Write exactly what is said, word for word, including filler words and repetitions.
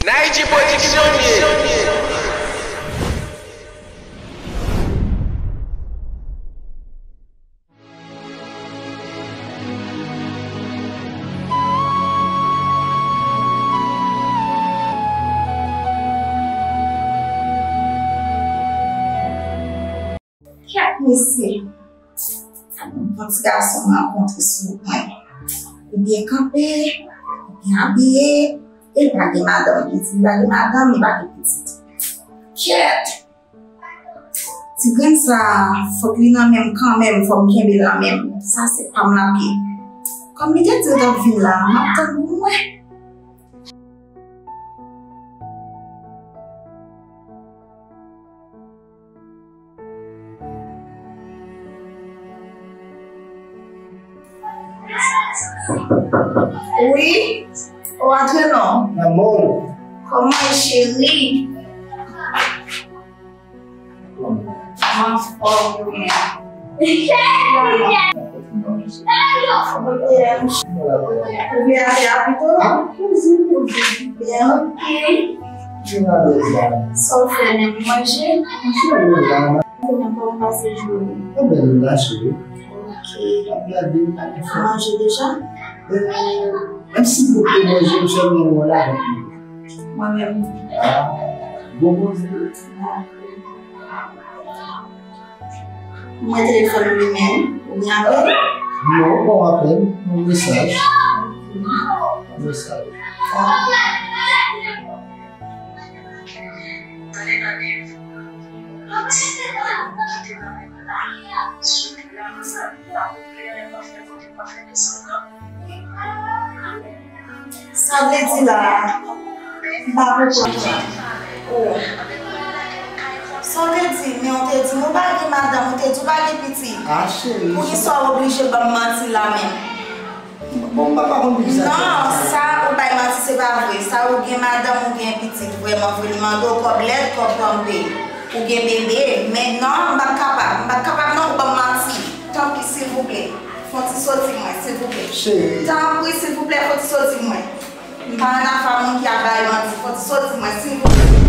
Dayji Pwodiksyon li ye. Kèt mesye, sa yon bon ti gason m rankontre sou wout mwen. Li byen kanpe, li byen abiye, e li pa gen madanm. Li di li pa gen madanm, li pa gen pitit. Kèt! Ti grenn sa, fòk li nan men m kanmenm, fò m kenbe l nan men m. Sa se pa m l ap ye. Kòm li te di l t ap vin la, m ap tann pou m wè. Wi, ou antre non. Lanmou. Kòman e cheri? Anfòm ou menm? Ou vle ale a pito? Byen, ok. Sa w fè menm, manje? Kòman pase jounen? Manje deja? Menm si m te manje, m sèlman wè la. Mwen menm. Ah, bon manje. Mwen telefòn ou limen, ou gen apèl? Non, pa apèl, yon mesaj. Yon mesaj. Sa vle di la, m pa konprann. Oh. Sa w te di, men w te di m ou pa gen madanm, ou te di w pa gen pitit. Ah, cheri. Poukisa w oblije ban m manti la menm? Bon, m pa, pa konn poukisa. Non, sa ou bay manti, se pa vre. Sa ou gen madanm, ou gen pitit, vrèman vre. Li mande w kòb lèt, kòb kanpe. Ou gen bebe. Men non, m p ap kapab. M p ap kapab non, ou ban m manti. Tanpri, silvouplè. Fè w ti soti mwen, silvouplè. Cheri. Tanpri, silvouplè, fè w ti soti mwen. M pa nan afè moun ki ap bay manti. Fò w ti soti mwen, silvouplè.